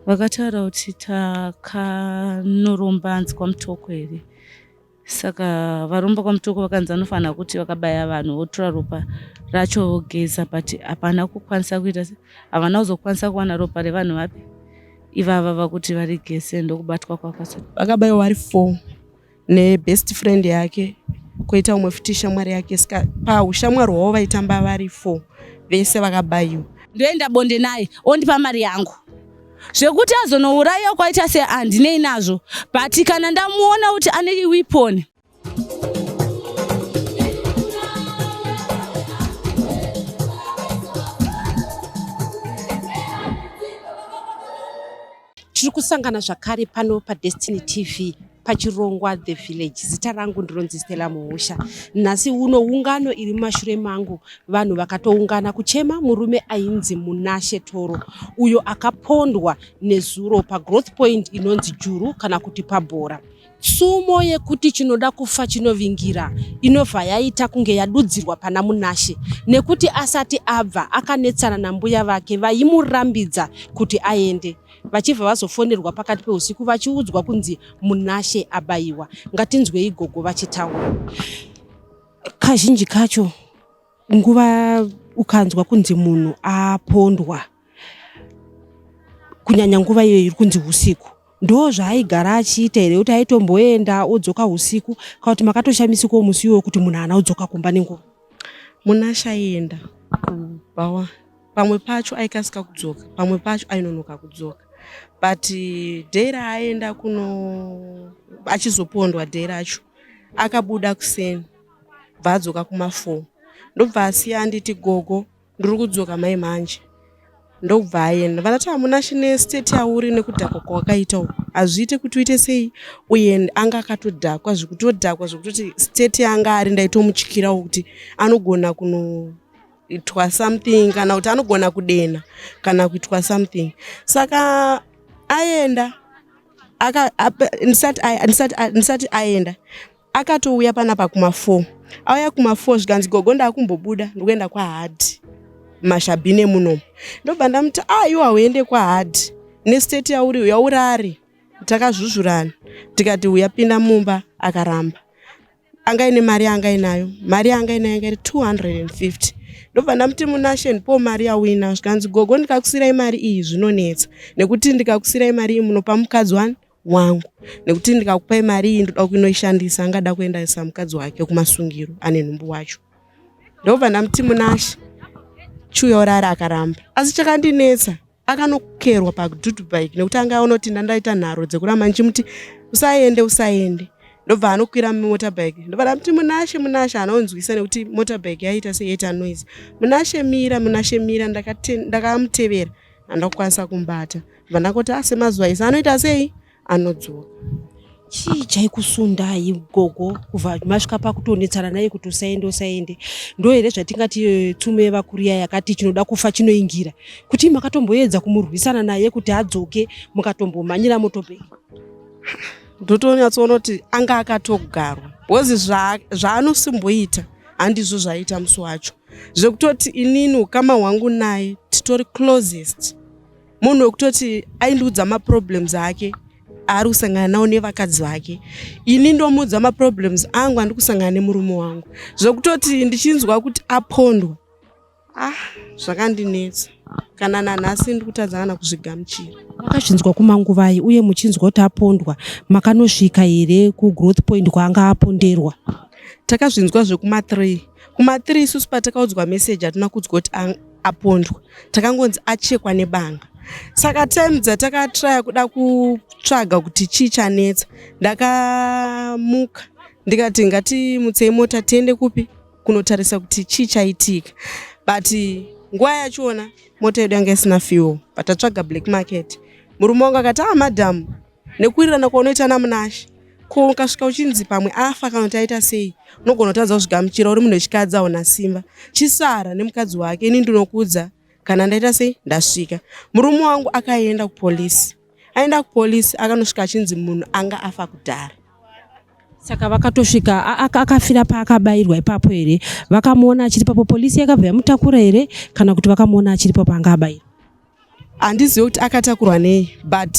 Vakataura kuti takanoromba hanzi kwaMutoko here saka varomba kwaMutoko vakanzi vanofanira kuti vakabaya vanhu votora ropa racho vogeza but hapana kukwanisa kuita havana kuzokwanisa kuwana ropa revanhu vapi ivava vakuti varigese ndokubatwa kwakaso. Vakabaiwa vari 4 nebest friend yake koita umwe futi shamwari yake ska paushamwari hwavo vaitamba vari 4 vese vakabaiwa. Ndoenda bonde naye ondipa mari yangu zvekuti azonouraiwa kwaita se handinei nazvo but kana ndamuona kuti ane weapon. Tiri kusangana zvakare pano paDestiny TV pachirongwa The Village. Zita rangu ndinonzi Stella Muhusha. Nhasi uno ungano iri mumashure mangu, vanhu vakatoungana kuchema murume ainzi Munashe Toro uyo akapondwa nezuro pagrowth point inonzi Juru kana kuti pabhora. Tsumo yekuti chinoda kufa chinovingira inobva yaita kunge yadudzirwa pana Munashe nekuti asati abva akanetsana nambuya vake vaimurambidza kuti aende vachibva vazofonerwa pakati peusiku vachiudzwa kunzi Munashe abaiwa. Ngatinzwei gogo vachitaura. Kazhinji kacho nguva ukanzwa kunzi munhu apondwa kunyanya nguva iyoyo iri kunzi usiku ndo zvaaigara achiita here kuti aitomboenda odzoka usiku kana kuti makatoshamisikawo musi iwoyo kuti munhu haana kudzoka kumba nenguva? Munashe aienda kubhawa pamwe pacho aikasika kudzoka pamwe pacho ainonoka kudzoka but day raaenda kuno achizopondwa day racho akabuda kuseni bva adzoka kuma 4 ndobva asiya anditi gogo ndiri kudzoka mai manje ndokubva aenda vandati hamuna chine state yauri nekudhakwa kwawakaita uku hazviite kuti uite sei uye anga akatodhakwa zvekutodhakwa zvekutoti state yanga ari ndaitomutyirawo kuti anogona kunoitwa something kana kuti anogona kudena kana kuitwa something saka aenda ndisati aenda Akatouya panapa kuma 4. Auya kuma 4 zvikanzi gogo ndakumbobuda ndikuenda kwaHard mashabhine munomu. Ndobva ndamuti ah iwe hauende kwaHard nestate yauri uya urare. Takazvuzvurana tikati uya pinda mumba akaramba. Anga aine mari yaanga ainayo. Mari yaanga ainayo yanga iri 250. Ndobva ndamuti Munashe ndipowo mari yauinayo zvikanzi gogo ndikakusiirai mari iyi zvinonetsa nekuti ndikakusiirai mari iyi munopa mukadzi wani wangu nekuti ndikakupai mari iyi ndoda kuinoishandisa angada kuendesa mukadzi wake kumasungiro ane nhumbu wacho ndobva ndamuti Munashe chiuya urare akaramba asi chakandinetsa akanokerwa padudbike nekuti anga aona kuti ndandaita nharo dzekuramba ndichimuti usaende usaende ndobva anokwira motorbike ndobva ndamuti Munashe Munashe anonzwisa nekuti motorbike yaita seyaita noise Munashe mira Munashe mira ndakamutevera handakukwanisa kumubata Bva ndangoti asi ah, mazuva ese anoita sei anodzoka. Chii chaikusundai gogo kubva masvika pakutonetsana naye kuti usaende usaende? Ndo here zvatingati eh, tsumo yevakuru iya yakati chinoda kufa chinoingira kuti makatomboedza kumurwisana naye kuti adzoke mukatombomhanyira motobheki? Ndotonyatsoona kuti anga akatogarwa because zvaanosimboita handizvo zvaiita musi wacho zvekutoti inini ukama hwangu naye titori closest munhu wekutoti aindiudza maproblems ake aari kusangana nawo nevakadzi vake ini ndomuudza maproblems angu andiri kusangana nemurume wangu zvekutoti ndichinzwa kuti apondwa ah zvakandinetsa kana nanhasi ndiri kutadza kana kuzvigamuchira makazvinzwa kumanguvai uye muchinzwa kuti apondwa makanosvika here kugrowth point kwaanga aponderwa takazvinzwa zvekuma 3 kuma 3 isusu patakaudzwa message hatina kuudzwa kuti apondwa takangonzi achekwa nebanga saka time dzatakatraya kuda kutsvaga kuti chii chanetsa ndakamuka ndikati ngatimutsei mota tiende kupi kunotarisa kuti chii chaitika but nguva yachona mota yedu yanga isina fuel but tatsvaga black market murume wangu akati ah madam nekuwirirana kwaunoita namunashe ko ukasvika uchinzi pamwe afa kana kuti aita sei unogona kutadza kuzvigamuchira uri munhu wechikadzi hauna simba chisara nemukadzi wake ini ndinokuudza kana ndaita sei ndasvika murume wangu akaenda kupolisi aenda kupolisi akanosvika achinzi munhu anga afa kudhara saka vakatosvika akafira paakabayirwa ipapo here vakamuona achiri papo polisi yakabva yamutakura here kana kuti vakamuona achiri papo anga abayirwa? Handizive kuti akatakurwa nei but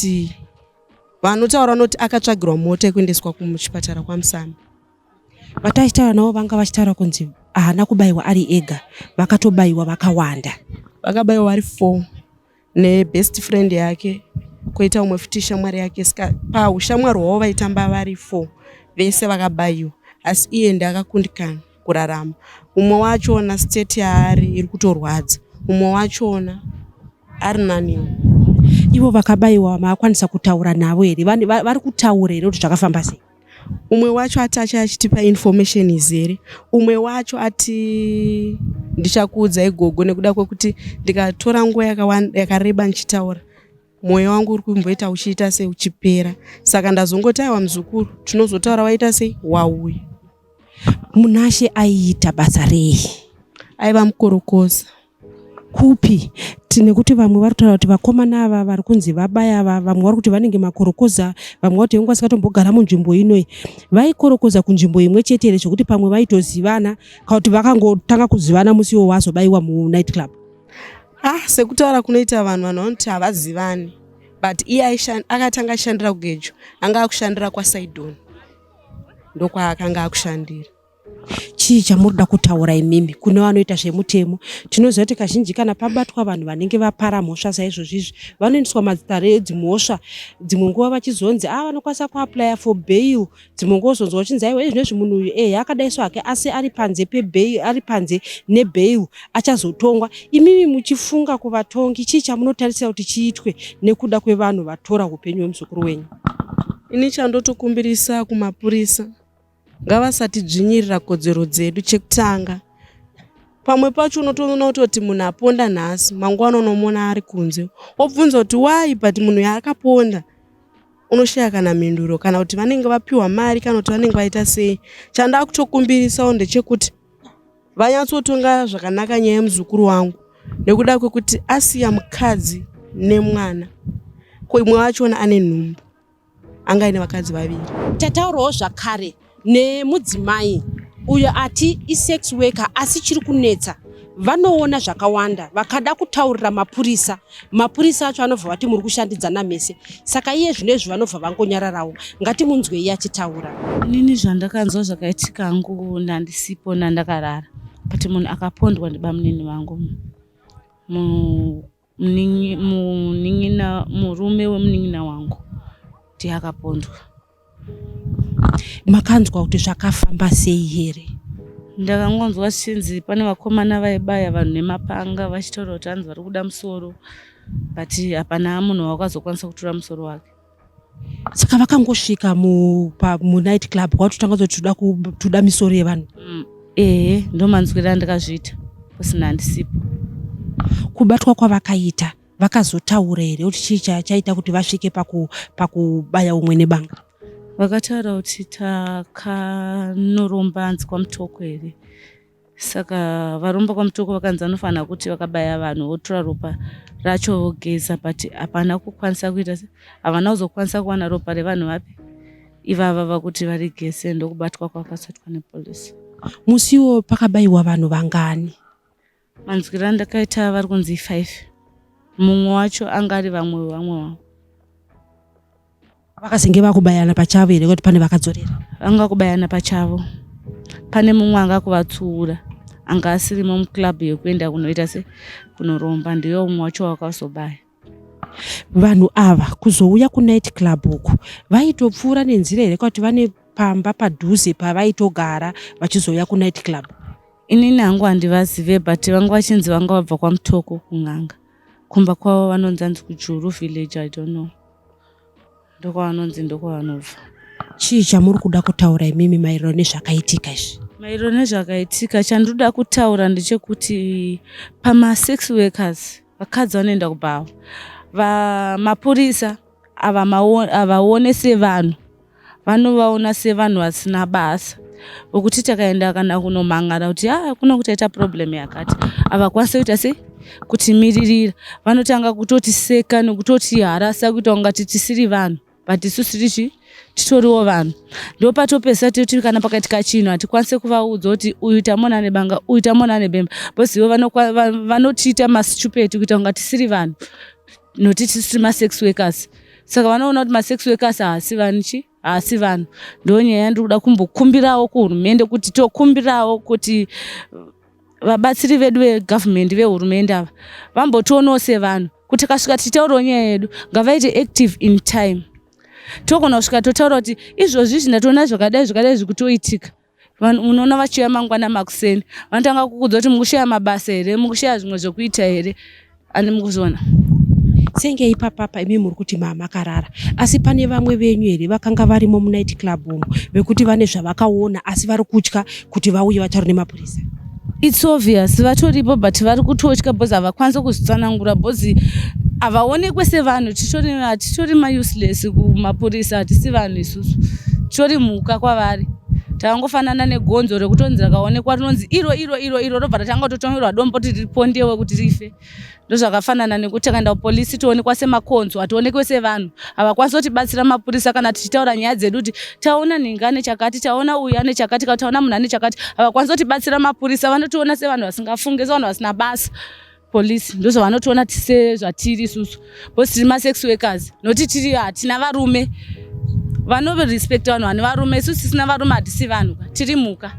vanotaura vanoti akatsvagirwa mota yekuendeswa kumuchipatara kwaMusami. Vatachitaura navo vanga vachitaura kunzi haana kubaiwa ari ega, vakatobaiwa vakawanda. Vakabaiwa vari 4 nebest friend yake koita umwe futi shamwari yake ska paushamwari hwavo vaitamba vari 4 vese vakabaiwa asi iye ndiakakundikana kurarama. Umwe wachona state yaari iri kutorwadza, umwe wachona ari naniwo. Ivo vakabaiwa maakwanisa kutaura navo here? Vari kutaura here kuti zvakafamba sei? Umwe wacho ati achaya achitipa information izere, umwe wacho ati ndichakuudzai gogo nekuda kwekuti ndikatora nguva yakareba ndichitaura mwoyo wangu uri kumboita uchiita sei uchipera, saka ndazongoti aiwa muzukuru tinozotaura waita sei wauya. Munashe aiita basa rei? Aiva mukorokoza. Kupi? Nekuti vamwe vari kutaura kuti vakomana ava vari kunzi vabaya ava, vamwe vari kuti vanenge makorokoza, vamwe vari kuti vange vasingatombogara munzvimbo inoyi. Vaikorokoza kunzvimbo imwe chete here zvekuti pamwe vaitozivana kana kuti vakangotanga kuzivana musi iwo wazobaiwa munight club? Ah, sekutaura kunoita vanhu, vanhu vanoti havazivani but iye akatanga achishandira kugejo, anga akushandira kwaSaidoni, ndokwaakanga akushandira. Chii chamuri kuda kutaura imimi kune vanoita zvemutemo? Tinoziva kuti kazhinji kana pabatwa vanhu vanenge vapara mhosva saizvozvo izvi, vanoendeswa madzitare edzimhosva, dzimwe nguva vachizonzi a vanokwanisa kuaplya for bail, dzimwe nguva wozonzwa uchinzi aiwa izvinezvi munhu uyu ehe akadaiso hake asi ari panze pebail, ari panze nebail achazotongwa. Imimi muchifunga kuvatongi, chii chamunotarisira kuti chiitwe nekuda kwevanhu vatora upenyu hwemuzukuru wenyu? Ini chandotokumbirisa kumapurisa, ngavasatidzvinyirira kodzero dzedu. Chekutanga, pamwe pacho unotoona kutoti munhu aponda nhasi, mangwana unomuona ari kunze, wobvunza kuti why, but munhu yaakaponda unoshaya kana mhinduro, kana kuti vanenge vapiwa mari kana kuti vanenge vaita sei. Chandakutokumbirisawo ndechekuti vanyatsotonga zvakanaka nyaya yemuzukuru wangu nekuda kwekuti asiya mukadzi nemwana, ko imwe wachona ane nhumbu, anga aine vakadzi vaviri. Tataurawo zvakare nemudzimai uyo ati isex worker asi chiri kunetsa vanoona zvakawanda, vakada kutaurira mapurisa, mapurisa acho anobva vati muri kushandidzana mese, saka iye zvino izvi vanobva vangonyararawo. Ngatimunzwei achitaura. Inini zvandakanzwa zvakaitika hangu ndandisipo, ndandakarara, but munhu akapondwa ndibamunini vangu, munin'ina, murume wemunin'ina wangu ndiye akapondwa. Makanzwa kuti zvakafamba sei here? Ndakangonzwa zvichinzi pane vakomana vaibaya vanhu nemapanga vachitaura kuti hanzi vari kuda musoro, but hapana munhu wakazokwanisa kutora musoro wake. Saka vakangosvika munight club kwatotanga kuti toda misoro yevanhu? Ehe, ndomanzwira andakazviita kusina handisipo. Kubatwa kwavakaita, vakazotaura here kuti chii chaita kuti vasvike pakubaya umwe nebanga? Vakataura kuti takanoromba hanzi kwaMutoko here, saka varomba kwaMutoko vakanzi vanofanira kuti vakabaya vanhu votora ropa racho vogeza, but hapana kukwanisa kuita, havana kuzokwanisa kuwana ropa revanhu vapi ivava vakuti varigese, ndokubatwa kwakazoitwa nepolisi. Musiwo pakabaiwa vanhu vangani? Manzwiro andakaita vari kunzi 5, mumwe wacho anga ari vamwe vamwe vavo. Vakazenge vakubayana pachavo here kuti pane vakadzorera? Vanga kubayana pachavo, pane mumwe anga kuvatsuura anga asirimo muclub yekuenda kunoita se kunoromba, ndiyo umwe wacho wakazobaya. Vanhu ava kuzouya kunight club uku vaitopfuura nenzira here kuti vane pamba padhuze pavaitogara vachizouya kunight club? Inini hangu handivazive, but vanga vachinzi vanga vabva kwaMutoko kun'anga, kumba kwavo vanonzi hanzi kuJuru village, I don't know, ndokwavanonzi ndokwavanobva. Chii chamuri kuda kutaura imimi maererano nezvakaitika izvi? Maererano nezvakaitika, chandinoda kutaura ndechekuti pamasex workers, vakadzi vanoenda kubhawa, mapurisa havaone sevanhu, vanovaona sevanhu vasina basa, vokuti takaenda kana kunomhangara kuti a kuno kutaita problem yakati, havakwanisi kuita sei kutimiririra, vanotanga kutotiseka nekutotiharasa kuita kungati tisiri vanhu, but isusu tichi titoriwo vanhu. Ndopatopesa toti kana pakaitika chinhu hatikwanisi kuvaudza kuti uyu tamona nebanga, uyu tamona nebemba, because ivo vanotiita mastupid kuita kunga tisiri vanhu. Nokuti tisu tiri masex workers, saka vanoona kuti masex workers haasi vanhu chi haasi vanhu. Ndo nyaya yandiri kuda kumbokumbirawo kuhurumende, kuti tokumbirawo kuti vabatsiri vedu vegovernment, vehurumende ava, vambotionawo sevanhu, kuti kasvika tichitaurawo nyaya yedu, ngavaite active in time. Togona kusvika totaura kuti izvozvi izvi ndatoona zvakadai zvakadai zvikutoitika. Vanhu unoona vachiuya mangwana makuseni, vanotanga kukudza kuti mukushaya mabasa here, mukushaya zvimwe zvokuita here, andi mukuzviona. Senge ipapapa imi muri kuti mamakarara, asi pane vamwe venyu here vakanga varimo munight club umu vekuti vane zvavakaona asi vari kutya kuti vauye vataure nemapurisa? It's obvious vatoripo, but vari kutotya because havakwanisi kuzvitsanangura, because havaonekwe sevanhu. Titori mauseless kumapurisa, hatisi vanhu isusu, titori mhuka kwavari. Takangofanana negonzo rekutonzi rakaonekwa rinonzi iro iro iro iro, robva ratanga kutotomerwa dombo kuti ripondewe, kuti rife. Ndozvakafanana nekuti takaenda kupolisi toonekwa semakonzo, hationekwe sevanhu. Havakwanisi kutibatsira mapurisa kana tichitaura nyaya dzedu kuti taona nhingi ane chakati, taona uyu ane chakati, kana taona munhu ane chakati. Havakwanisi kutibatsira mapurisa, vanotiona sevanhu vasingafunge, sevanhu vasina basa. Polisi ndozvavanotiona sezvatiri isusu, because tiri masex workers, nokuti tiri hatina varume. Vanorespecta vanhu vane varume, isusu tisina varume hatisi vanhu, tiri mhuka.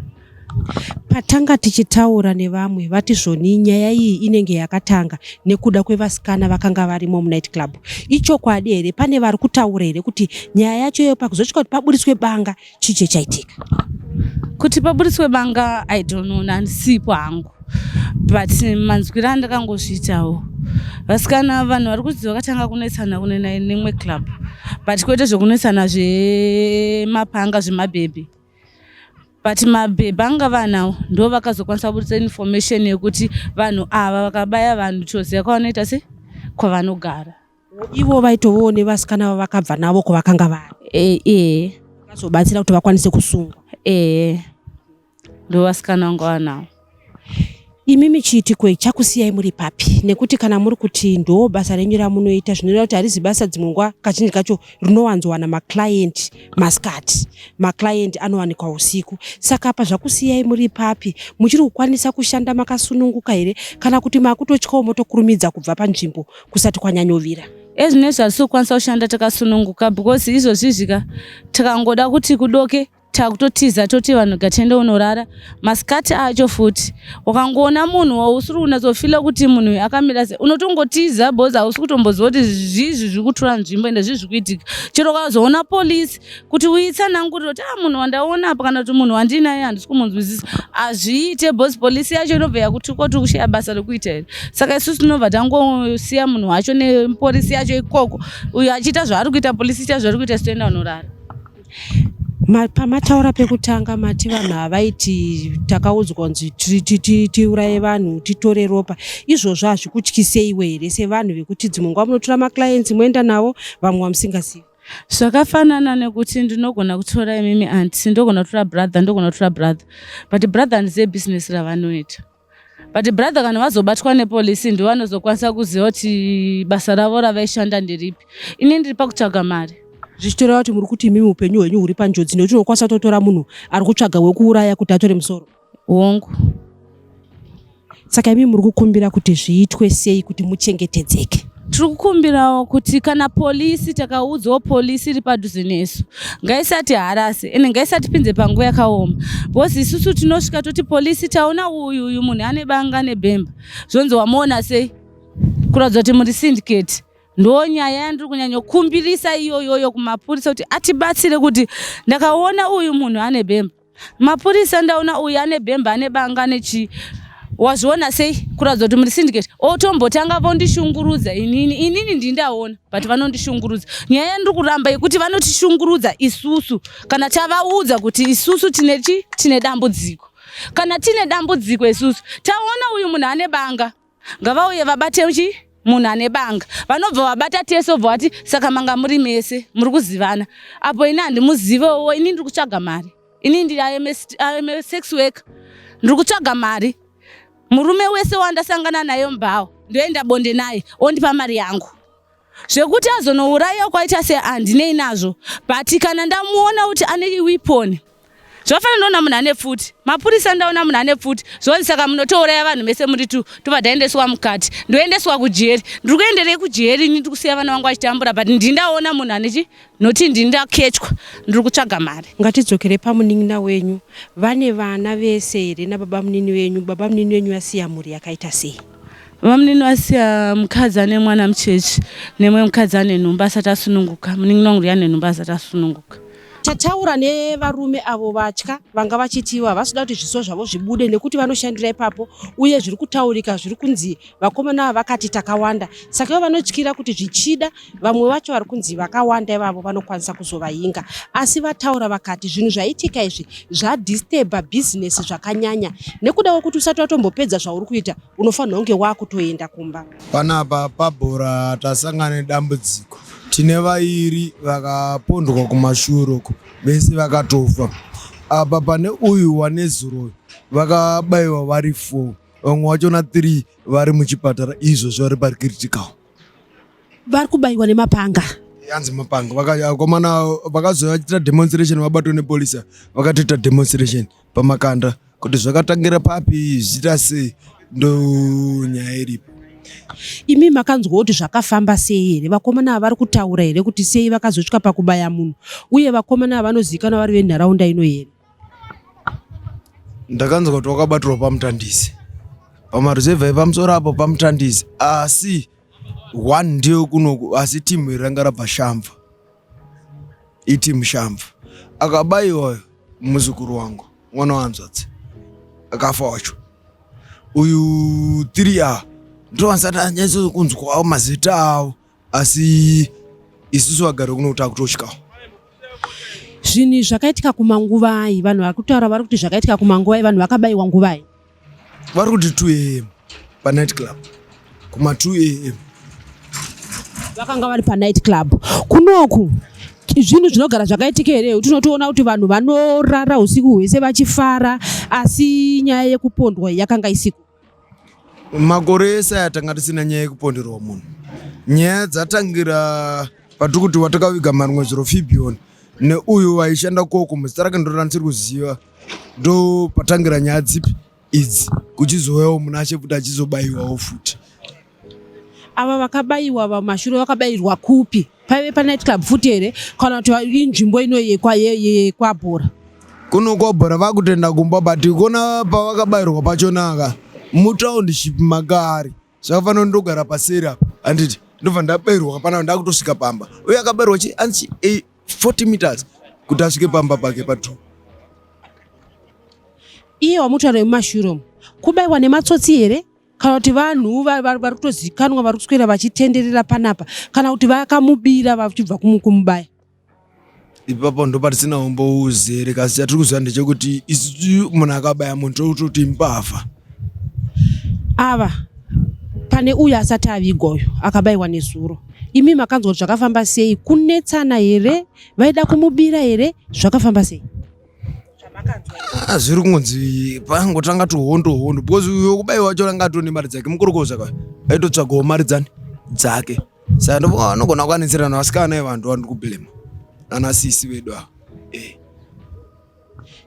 Patanga tichitaura nevamwe, vati zvoni nyaya iyi inenge yakatanga nekuda kwevasikana vakanga varimo munight club. Ichokwadi here? Pane vari kutaura here kuti nyaya yacho iyo pakuzosvika kuti paburitswe banga, chii chaitika? Kuti paburitswe banga, I don't know, handisipo hangu, but manzwiro andakangozviitawo, vasikana, vanhu vari kuti vakatanga kunetsana kune nemwe club, but kwete zvekunetsana zvemapanga, zvemabhebhi, but mabhebhi anga vanawo ndo vakazokwanisa kuburitsa information yekuti vanhu ava vakabaya vanhu, toziva kwavanoita se kwavanogara. Ivo vaitovawo nevasikana vavakabva navo kwavakanga vari? Ee. Vakazobatsira kuti vakwanise kusungwa? Ee, ndo vasikana vanga vanawo. Imimi chiitiko ichi chakusiyai muri papi? Nekuti kana muri kuti ndo basa renyu ramunoita, zvinoreva kuti harizi basa, dzimwe nguva kazhinji kacho rinowanzowana maclient masikati, maclient anowanikwa usiku. Saka apa zvakusiyai muri papi? Muchiri kukwanisa kushanda makasununguka here, kana kuti makutotyawo motokurumidza kubva panzvimbo kusati kwanyanyovira? Ezvinezvi hatisi kukwanisa kushanda takasununguka, because izvozvizvika tikangoda kuti kudoke, takutotiza, toti vanhu gatende unorara. Masikati acho futi, ukangoona munhu wausiri kunyatsofeela kuti munhu uyu akamira sei, unotongotiza, because hausi kutomboziva kuti zvizvi zviri kutora nzvimbo ende zvii zviri kuitika. Chero ukazoona polisi kuti uitsanangurire kuti a munhu wandaona apa kana kuti munhu wandinaye handisi kumunzwisisa, hazviite, because polisi yacho inobva yakutuka kuti kushaya basa rekuita here. Saka isusu tinobva tangosiya munhu wacho nepolisi yacho ikoko, uyo achiita zvaari kuita, polisi ichiita zvaari kuita, sitoenda unorara. Pamataura pekutanga mati vanhu havaiti takaudzwa kunzi tiuraye vanhu titore ropa. Izvozvo hazvikutyiseiwo here sevanhu vekuti dzimwe nguva munotora maclients moenda navo, vamwe vamusingazivi? Zvakafanana nekuti ndinogona kutora imimi aunty, ndogona kutora brother, ndogona kutora brother, but brother handizive bhizinesi ravanoita, but brother kana vazobatwa nepolisi ndo vanozokwanisa kuziva kuti basa ravo ravaishanda nderipi. Ini ndiri pakutsvaga mari. Zvichitoreva kuti muri kuti imimi upenyu hwenyu huri panjodzi, nekuti unokwanisa kutotora munhu ari kutsvaga wekuuraya kuti atore musoro? Hongu. Saka imi muri kukumbira kuti zviitwe sei kuti muchengetedzeke? Tiri kukumbirawo kuti kana polisi, takaudzawo polisi iri padhuze nesu, ngaisati harase ende ngaisatipinze panguva yakaoma, because isusu tinosvika toti polisi taona uyu uyu munhu ane banga nebhemba, zvonzi wamuona sei, kuratidza kuti muri syndicate. Ndo nyaya yandiri kunyanyokumbirisa iyoyoyo kumapurisa, kuti atibatsire kuti ndakaona uyu munhu ane bhemba, mapurisa, ndaona uyu ane bhemba, ane banga, nechii, wazviona sei, kuratidza kuti muri syndicate. Otombotanga vondishungurudza inini, inini ndindaona, but vanondishungurudza. Nyaya yandiri kuramba yekuti vanotishungurudza isusu kana tavaudza kuti isusu tine chi tine dambudziko. Kana tine dambudziko isusu, taona uyu munhu ane banga, ngavauye vabate chi munhu ane banga. Vanobva vabata tese, obva vati saka manga muri mese muri kuzivana. Apo ini handimuzivewo, ini ndiri kutsvaga mari. Ini ndiri I'm a sex worker, ndiri kutsvaga mari. Murume wese wandasangana naye mubhawa, ndoenda bonde naye, ondipa mari yangu. Zvekuti azonouraya kwaita se handinei nazvo, but kana ndamuona kuti ane weapon. Zvafanana ndaona munhu ane pfuti. Mapurisa ndaona munhu ane pfuti. Zvonzi saka munotouraya vanhu mese muri tu tobva taendeswa mukati. Ndoendeswa kujeri. Ndiri kuenderei kujeri ini ndiri kusiya vana vangu vachitambura but ndini ndaona munhu ane chi noti ndini ndakechwa ndiri kutsvaga mari. Ngatidzokere pamunin'ina wenyu. Vane vana vese here nababamunini venyu? Babamunini venyu vasiya mhuri yakaita sei? Babamunini vasiya mukadzi ane mwana muchechi nemwe mukadzi ane nhumbu asati asununguka. Munin'ina wangu ndiye ane nhumbu asati asununguka. Tataura nevarume avo vatya vanga vachiti ivo havasi kuda kuti zviso zvavo zvibude nekuti vanoshandira ipapo uye zviri kutaurika zviri kunzi vakomana ava vakati takawanda saka ivo vanotyira kuti zvichida vamwe vacho vari kunzi vakawanda ivavo vanokwanisa kuzovainga asi vataura vakati zvinhu zvaitika izvi zvadisturba bhizinesi zvakanyanya nekuda kwekuti usati watombopedza zvauri kuita unofanirwa kunge wakutoenda kumba. Panapa pabhora tasangana nedambudziko. Tine vairi vakapondwa kumashure uko vese vakatofa. Apa pane uyu wanezuro uyu vakabaiwa vari 4 vamwe vachona 3 vari muchipatara izvozvo vari pacritical. Vari kubaiwa nemapanga. Yanzi mapanga vakomana vakazouya vachiita demonstration vabatwa nepolisa vakatoita demonstration pamakanda kuti zvakatangira papi zvichiita sei ndo nyaya iripo. Imi makanzwa kuti zvakafamba sei here? Vakomana ava vari kutaura here kuti sei vakazosvika pakubaya munhu? Uye vakomana ava vanozivikanwa vari venharaunda ino here? Ndakanzwa kuti wakabatirwa pamutandisi pamaruzevha epamusoro apo pamutandisi asi one ndiyo kunoku asi timu iri ranga rabva shamva itimu shamva akabaiwa muzukuru wangu mwana wahanzvadzi akafa wacho uyu 3 a ndovanisati anyatso kunzwawo mazita avo asi isusu vagari kuno takutotyawo zvinhu zvakaitika kumanguvai vanhu vari kutaura vari kuti zvakaitika kumanguvai vanhu vakabaiwa nguvai vari kuti 2 am panight club kuma 2 am vakanga vari panight club kunoku zvinhu zvinogara zvakaitika here tinotoona kuti vanhu vanorara usiku hwese vachifara asi nyaya yekupondwa yakanga isiko Makore ese aya tanga tisina nyaya yekuponderwa munhu. Nyaya dzatangira patiri kuti watakaviga marimwe zuro Fibion neuyu waishanda koko muzita rake ndorora ndisiri kuziva ndo patangira nyaya dzipi idzi kuchizouyawo munashe futi achizobaiwawo futi. Ava vakabayiwa vamashure vakabayirwa kupi? Paive panight club futi here kana kuti inzvimbo ino yekwabhora? Kuno kwabhora vakutoenda kumba but kona pavakabayirwa pachonaka mutownship makari zvakafanira ndogara paseri apa handiti ndobva ndabayirwa pana ndakutosvika pamba uye akabayirwa chi anzi 40 meters kuti asvike pamba pake patu Iye wamutaura yemumashure umu kubaiwa nematsotsi here kana kuti vanhu vari kutozikanwa vari kuswera vachitenderera panapa kana kuti vakamubira vachibva kumubaya ipapo ndopatisina umbo uzere kasi chatiri kuziva ndechekuti isu munhu akabaya munhu tototi mbavha ava pane uyo asati avigwa uyo akabayiwa nezuro imi makanzwa kuti zvakafamba sei kunetsana here vaida kumubira here zvakafamba sei Ah, zviri kungonzi pangotanga tuhondo hondo because uyo kubai wacho anga atone mari dzake mukorokoza ka aitotsvagawo mari dzani dzake saka ndofunga vanogona kukanetsera vasikana evanhu vandiri kublema ana sisi vedu ava eh.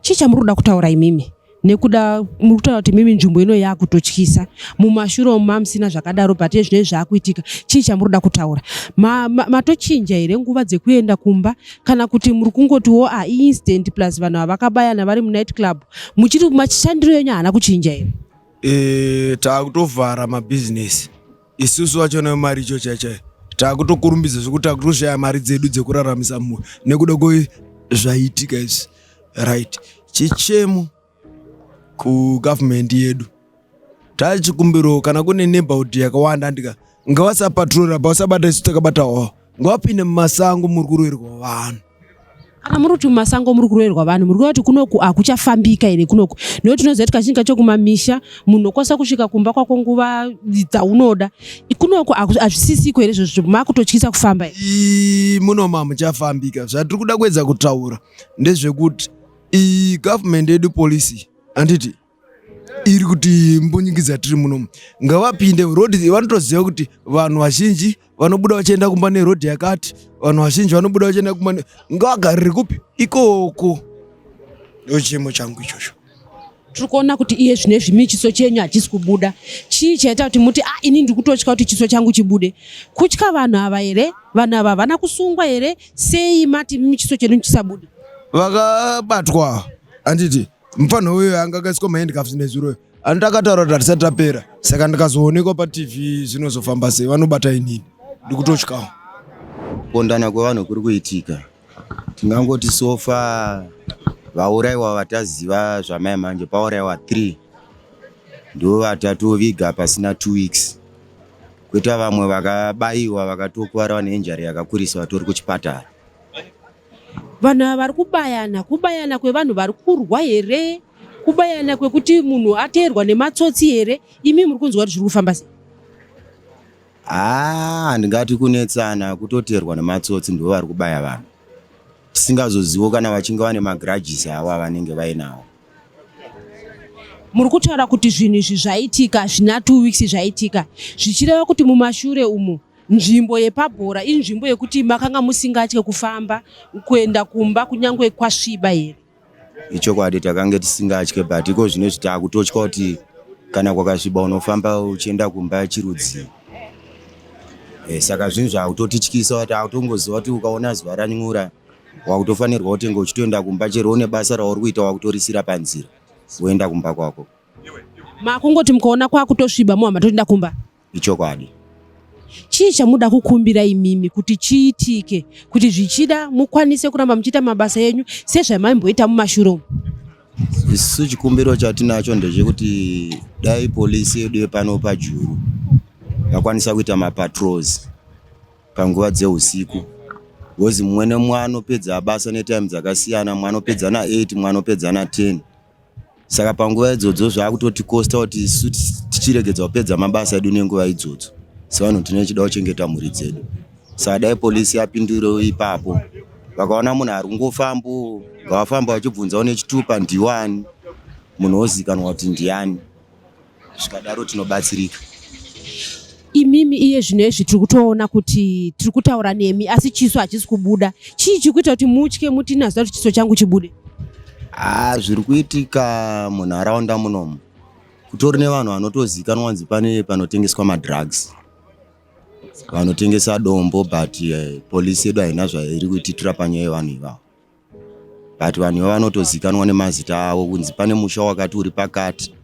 Chii chamuri kuda kutaura imimi nekuda muri kutaura kuti imimi nzvimbo ino yakutotyisa mumashure umu mamusina zvakadaro but ezvinezvi zvakuitika chii chamuri kuda kutaura matochinja ma, ma here nguva dzekuenda kumba kana kuti muri kungotiwo a ah, iincident plus vanhu ava vakabayana vari munight club muchiri mashandiro enyu haana kuchinja here e, taakutovhara mabhizinesi isusu vacho nemari icho chaichai taakutokurumbidza zvekuti takutoshaya mari dzedu dzekuraramisa mumwe nekuda kwezvaitika izvi right chichemo kugovernment yedu tachikumbiro kana kune neighborhood yakawanda andika ngavasapatrora pavasabata isu takabata wavo ngavapinde mumasango muri kuroerwa vanhu kana muri kuti mumasango muri kuroerwa vanhu muri kuona kuti kunoku hakuchafambika here kunoku nekuti tinoziva kuti kazhinji kacho kumamisha munhu unokwanisa kusvika kumba kwako nguva dzaunoda kunoku hazvisisiko here izvozvo makutotyisa kufamba here munomu hamuchafambika zvatiri kuda kuedza kutaura ndezvekuti iyi government yedu policy handiti iri kuti mbunyikidza tiri munomu ngavapinde road vanotoziva kuti vanhu vazhinji vanobuda vachienda kumba neroad yakati vanhu vazhinji vanobuda vachienda kumba ngavagarire kupi ikoko. Ndochiemo changu ichocho. Tiri kuona kuti iye zvino izvi chiso chenyu hachisi kubuda. Chii chaita kuti muti ah, ini ndiri kutotya kuti chiso changu chibude? Kutya vanhu ava here? Vanhu ava havana kusungwa here? Sei mati imi chiso chenyu chisabude? Vakabatwa handiti mufanha uyo anga akaiswa mahandcuffs nezuro Ani takataura kuti hatisati tapera saka ndikazoonekwa patv zvinozofamba sei vanobata inini ndikutotyawo. Kupondana kwevanhu kuri kuitika tingangoti sofa vauraiwa vataziva zvamai manje pauraiwa 3 ndo vatatoviga pasina 2 weeks kweta vamwe vakabaiwa vakatokuvara vane injury yakakurisa vatori kuchipatara. Vanhu ava vari kubayana, kubayana kwevanhu vari kurwa here? Kubayana kwekuti munhu ateerwa nematsotsi here? Imi muri kunzwa kuti zviri kufamba sei? Haa handingati kunetsana kutoteerwa nematsotsi ndivo vari kubaya vanhu tisingazozivo kana vachinge vane magrudges avo avanenge vainawo. Muri kutaura kuti zvinhu izvi zvaitika hazvina 2 weeks zvaitika zvichireva kuti mumashure umu Nzvimbo yepabhora inzvimbo yekuti makanga musingatye kufamba kuenda kumba kunyange kwasviba here? Ichokwadi takange tisingatye but iko zvino izvi takutotya kuti kana kwakasviba unofamba uchienda kumba chirudzii. E, saka zvinhu zvakutotityisa kuti akutongoziva kuti ukaona zuva ranyura wakutofanirwa kutenge uchitoenda kumba chero une basa rauri kuita wakutorisira panzira woenda kumba kwako. Makungoti mukaona kwakutosviba mohamba toenda kumba? Ichokwadi. Chii chamuda kukumbira imimi kuti chiitike kuti zvichida mukwanise kuramba muchiita mabasa enyu sezvamaimboita mumashure umu? Isu chikumbiro chatinacho ndechekuti dai polisi yedu yepano paJuru vakwanisa kuita mapatrols panguva dzeusiku because mumwe nemumwe anopedza basa netime dzakasiyana, mumwe anopedza na8 mumwe anopedza na10. Saka panguva idzodzo zvakutotikosta kuti isu tichiregedza kupedza mabasa edu nenguva idzodzo sevanhu tinenge tichida kuchengeta mhuri dzedu. Saka dai polisi yapindirawo ipapo vakaona munhu ari kungofambo ngavafamba vachibvunzawo nechitupa ndiwani munhu ozikanwa kuti ndiani. Zvikadaro tinobatsirika. Imimi iye zvino izvi tiri kutoona kuti tiri kutaura nemi asi chiso hachisi kubuda. Chii chiri kuita kuti mutye muti ini hazvida kuti chiso changu chibude? Haa zviri kuitika munharaunda munomu kutori nevanhu vanotozikanwa kunzi pane panotengeswa madrugs vanotengesa dombo but eh, polisi yedu haina zvairi kuititira panyaya yevanhu ivavo. But vanhu ivo vanotozikanwa nemazita avo kunzi pane musha wakati uri pakati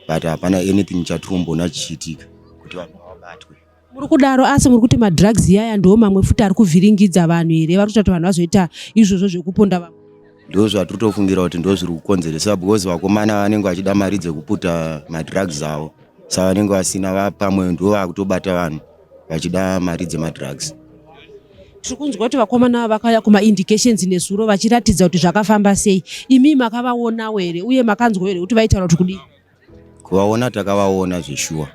but hapana anything chatiri chichiitika kuti vanhu vabatwe. Muri kudaro asi muri kuti madrugs iyaya ndiwo mamwe futi ari kuvhiringidza vanhu here vari kuita kuti vanhu vazoita izvozvo zvekuponda vamwe? Ndo zvatiri kutofungira kuti ndo zviri kukonzeresa because vakomana vanenge vachida mari dzekuputa madrugs avo saka vanenge vasina pamwe ndo vakutobata vanhu vachida mari dzemadrugs. Tiri kunzwa kuti vakomana ava vakauya kumaindications nezuro vachiratidza kuti zvakafamba sei. Imi makavaonawo here uye makanzwa here kuti vaitaura kuti kudii? Kuvaona takavaona zveshuwa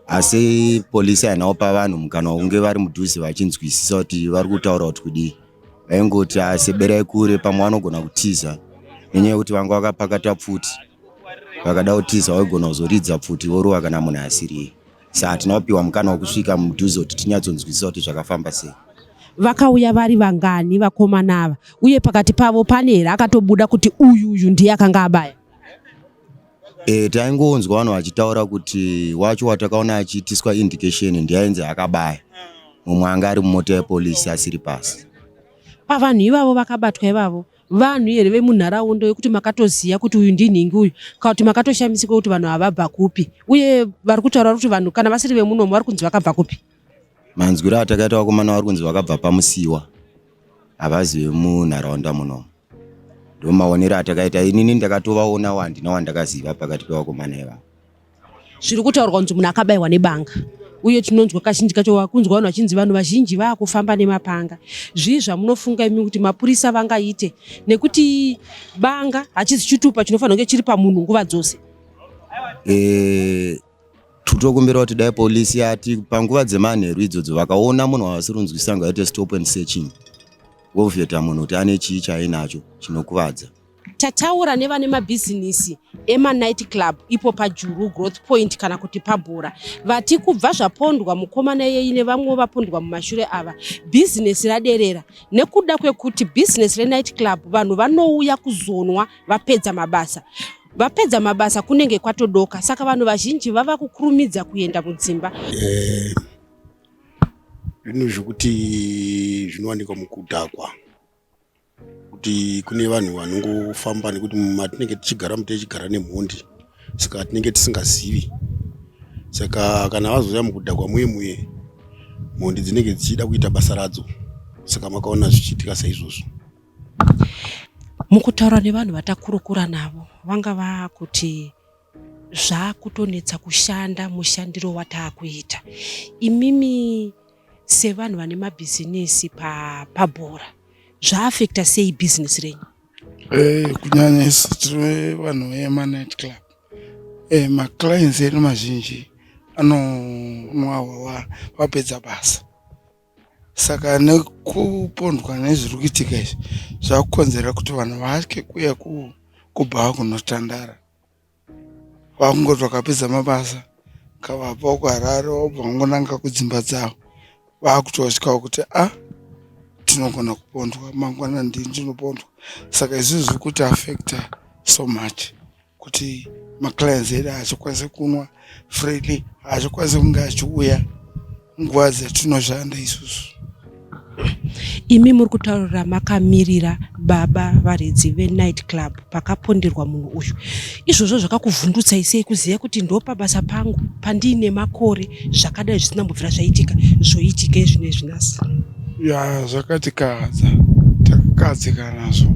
asi polisi haina kupa vanhu mukana wekunge vari mudhuze vachinzwisisa kuti vari kutaura kuti kudii. Vaingoti aseberai kure pamwe vanogona kutiza nenyaya yekuti vanga vakapakata pfuti vakada kutiza vaigona kuzoridza pfuti vorova kana munhu asiriye. Saka hatina kupiwa mukana wekusvika mudhuze kuti tinyatsonzwisisa kuti zvakafamba sei. Vakauya vari vangani vakomana ava uye pakati pavo pane here akatobuda kuti uyu uyu ndiye akanga abaya? E, taingonzwa vanhu vachitaura kuti wacho watakaona achiitiswa indication ndiye ainzi akabaya mumwe anga ari mumota yepolisi asiri pasi. Pavanhu ivavo vakabatwa ivavo Vanhu here vemunharaunda yekuti makatoziva kuti uyu ndinhingi uyu kana kuti makatoshamisika kuti vanhu ava vabva kupi uye vari kutaura kuti vanhu kana vasiri vemunomu vari kunzi vakabva kupi? Manzwiro atakaita vakomana vari kunzi vakabva paMusiwa havazi vemunharaunda munomu. Ndomaonero atakaita inini ndakatovaonawo handina wandakaziva pakati pevakomana ivavo. Zviri kutaurwa kunzi munhu akabaiwa nebanga uye tinonzwa kazhinji kacho wakunzwa vanhu vachinzi vanhu vazhinji vaakufamba nemapanga. Zvii zvamunofunga imi kuti mapurisa vangaite nekuti banga hachizi chitupa chinofanira kunge chiri pamunhu nguva dzose? E, totokumbira kuti dai polisi yati panguva dzemanheru idzodzo vakaona munhu wavasiri kunzwisisa ngaite stop and searching vovheta munhu kuti ane chii chaainacho chinokuvadza. Tataura nevane mabhizinisi emanight club ipo paJuru Growth Point kana kuti pabhora vati kubva zvapondwa mukomana iyeyi nevamwewo vapondwa mumashure ava, bhizinesi raderera nekuda kwekuti bhizinesi renight club vanhu vanouya kuzonwa vapedza mabasa. Vapedza mabasa kunenge kwatodoka, saka vanhu vazhinji vava kukurumidza kuenda mudzimba. Zvinhu zvekuti zvinowanikwa mukudhakwa kuti kune vanhu vanongofamba nekuti matinenge tichigara mutechigara nemhondi saka tinenge tisingazivi saka kana vazouya mukudhakwa muye muye mhondi dzinenge dzichida kuita basa radzo saka makaona zvichiitika saizvozvo. Mukutaura nevanhu vatakurukura navo vanga vakuti zvakutonetsa kushanda mushandiro wataakuita. Imimi sevanhu vane mabhizinesi pabhora zvaafekta sei bhizinesi renyu? Kunyanya isu tiri vanhu vemanight club, maclients edu mazhinji anonwa hwahwa vapedza basa, saka nekupondwa nezviri kuitika izvi zvakukonzera kuti vanhu vatye kuuya kubhawa kunotandara. Vakungoti vakapedza mabasa kavabva kuHarare vobva vangonanga kudzimba dzavo, vakutotyawo kuti a tinogona kupondwa mangwana, ndini ndinopondwa. Saka izvizvi zviri kuti affecta so much kuti maclients edu haachakwanisi kunwa freely, haachakwanisi kunge achiuya nguva dzatinoshanda isusu. Imi muri kutaurira makamirira baba varidzi venight club pakaponderwa munhu uyu. Izvozvo zvakakuvhundutsai sei kuziva kuti ndopabasa pangu pandiine makore zvakadai zvisina kumbobvira zvaitika zvoitika izvino izvi nhasi? Ya, zvakatikahadza, takakahadzika nazvo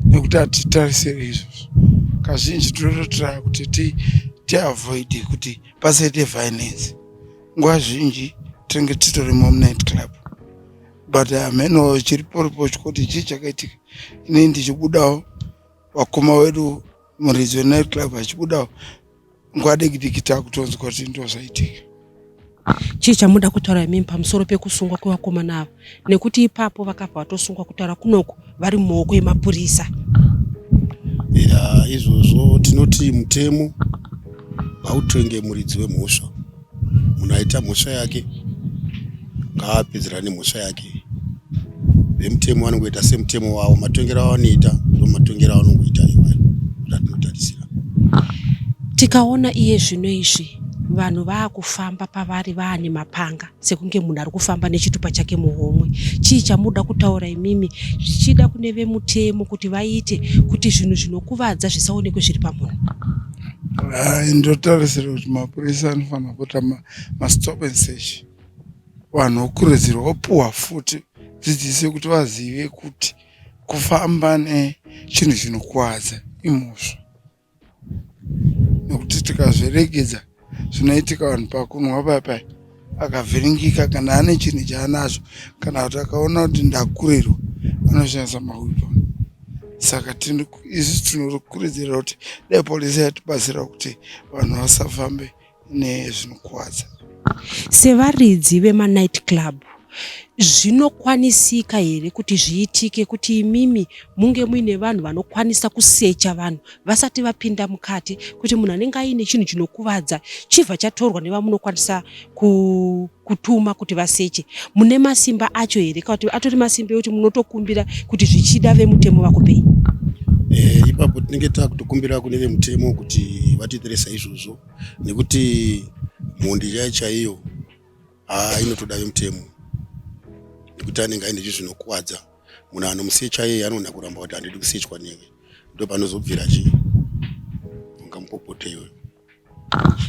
nekuti hatitarisiri izvozvo. Kazhinji tinototraya kuti tiavoide kuti pasaite violence. Nguva zhinji tinenge titorimo munight club, but hameno chiriporipo chikuti chii chakaitika. Inini ndichibudawo, vakoma vedu muridzi wenight club achibudawo, nguva diki diki takutonzwa kuti ndo zvaitika. Chii chamuda kutaura imimi pamusoro pekusungwa kwevakomana ava, nekuti ipapo vakabva vatosungwa, kutaura kunoku vari mumaoko emapurisa? Ya, izvozvo tinoti mutemo ngautenge muridzi wemhosva. Munhu aita mhosva yake ngaapedzerane mhosva yake. Vemutemo vanongoita semutemo wavo, matongero avanoita ndo matongero avanongoita iwayo zvatinotarisira. Tikaona iye zvino izvi vanhu vaakufamba pavari vaane mapanga sekunge munhu ari kufamba nechitupa chake muhomwe, chii chamuda kutaura imimi zvichida kune vemutemo kuti vaite kuti zvinhu zvinokuvadza zvisaonekwe zviri pamunhu? Hai, ndotarisira kuti mapurisa anofanira kuita mastop and search, vanhu vokurudzirwa vopuhwa futi dzidziso yekuti vazive kuti kufamba nechinhu chinokuvadza imhosva, nekuti tikazviregedza zvinoitika vanhu pakunwa paya paya akavhiringika kana ane chinhu chaanazvo kana kuti akaona kuti ndakurirwa anoshandisa maweapon. Saka isu tinokurudzira kuti dai polisi yatibatsira kuti vanhu vasafambe nezvinokuvadza. Sevaridzi vemanight club, zvinokwanisika here kuti zviitike kuti imimi munge muine vanhu vanokwanisa kusecha vanhu vasati vapinda mukati, kuti munhu anenge aine chinhu chinokuvadza chibva chatorwa nevamunokwanisa kutuma kuti vaseche? Mune masimba acho here, kana kuti atori masimba ekuti munotokumbira kuti zvichida vemutemo vakupei? Ipapo tinenge takutokumbira kune vemutemo kuti vatiitire saizvozvo, nekuti mhondi chaiyo chaiyo haa inotoda vemutemo, nekuti anenge aine zvinhu zvinokuvadza. Munhu anomusecha iyeye anoona kuramba kuti handidi kusechwa newe, ndo panozobvira chii ungamupopote iyoyo.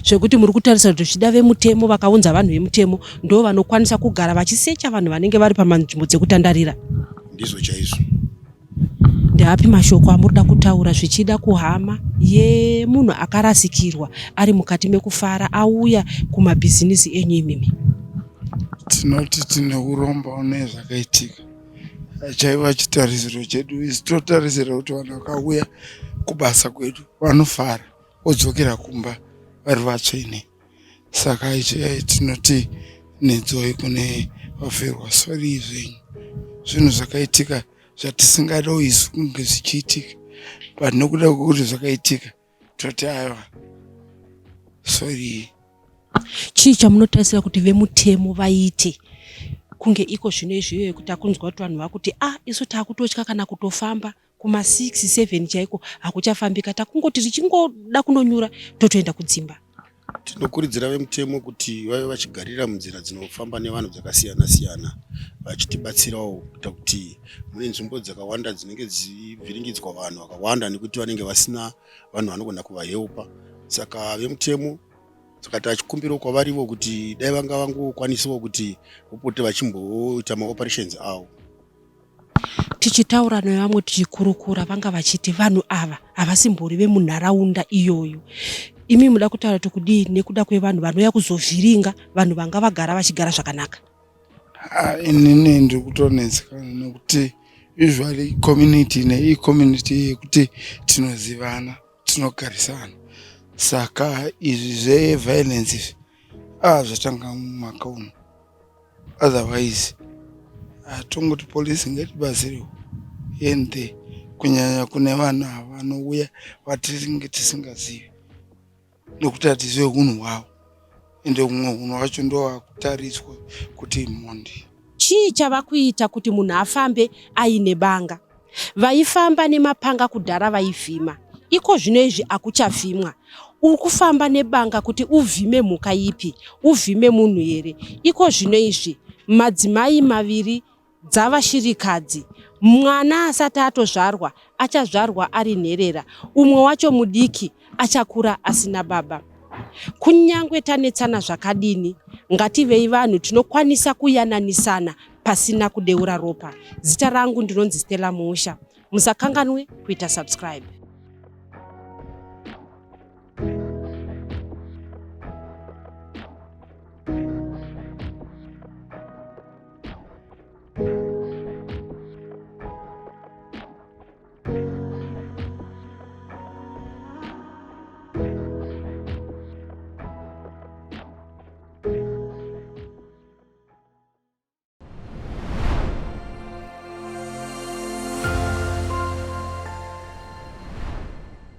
Zvekuti muri kutarisa kuti zvichida vemutemo vakaunza vanhu vemutemo ndo vanokwanisa kugara vachisecha vanhu vanenge vari pamanzvimbo dzekutandarira? Ndizvo chaizvo. Ndeapi mashoko amuri kutaura zvichida kuhama yemunhu akarasikirwa ari mukati mekufara auya kumabhizinisi enyu imimi? Tinoti tine urombo nezvakaitika. Chaiva chitarisiro chedu isu, totarisira kuti vanhu vakauya kubasa kwedu vanofara vodzokera kumba vari vatsvene. Saka ichi tinoti nedzoi kune vafirwa, sori zvenyu, zvinhu zvakaitika zvatisingadawo isu kunge zvichiitika. But nokuda kwekuti zvakaitika toti aiwa, sorry. Chii chamunotarisira kuti vemutemo vaite kunge iko zvino izvi iyoyo kuti akunzwa kuti vanhu vakuti a ah, isu taakutotya kana kutofamba kuma 6 7 chaiko hakuchafambika, takungoti richingoda kunonyura totoenda kudzimba? Tinokurudzira vemutemo kuti vave vachigarira munzira dzinofamba nevanhu dzakasiyana siyana, vachitibatsirawo kuita kuti mune nzvimbo dzakawanda dzinenge dzivhiringidzwa vanhu vakawanda nekuti vanenge vasina vanhu vanogona kuvahelpa. Saka vemutemo, saka tachikumbirawo kwavarivo kuti dai vanga vangokwanisawo kuti vopote vachimboita maoperations avo. Tichitaura nevamwe, tichikurukura, vanga vachiti vanhu ava havasimbori vemunharaunda iyoyo. Imi muda kutaura kuti kudii nekuda kwevanhu vanouya kuzovhiringa vanhu vanga vagara vachigara zvakanaka? Inini ndiri kutonetsekana nekuti usually community neicommunity yekuti tinozivana, tinogarisana. Saka izvi zveviolence izvi zvatanga mumwaka uno. Otherwise tongoti polisi ngatibatsirewo ende kunyanya kune vanhu ava vanouya vatinenge tisingazivi, nekuti hatizive unhu hwavo, ende humwe hunhu hwacho ndowakutariswa kuti imhondi. Chii chava kuita kuti munhu afambe aine banga? Vaifamba nemapanga kudhara vaivhima. Iko zvino izvi hakuchavhimwa. Uri kufamba nebanga kuti uvhime mhuka ipi? Uvhime munhu here? Iko zvino izvi madzimai maviri dzava shirikadzi. Mwana asati atozvarwa achazvarwa ari nherera. Umwe wacho mudiki achakura asina baba. Kunyangwe tanetsana zvakadini, ngativei vanhu tinokwanisa kuyananisana pasina kudeura ropa. Zita rangu ndinonzi Stella Muusha. Musakanganwe kuita subscribe.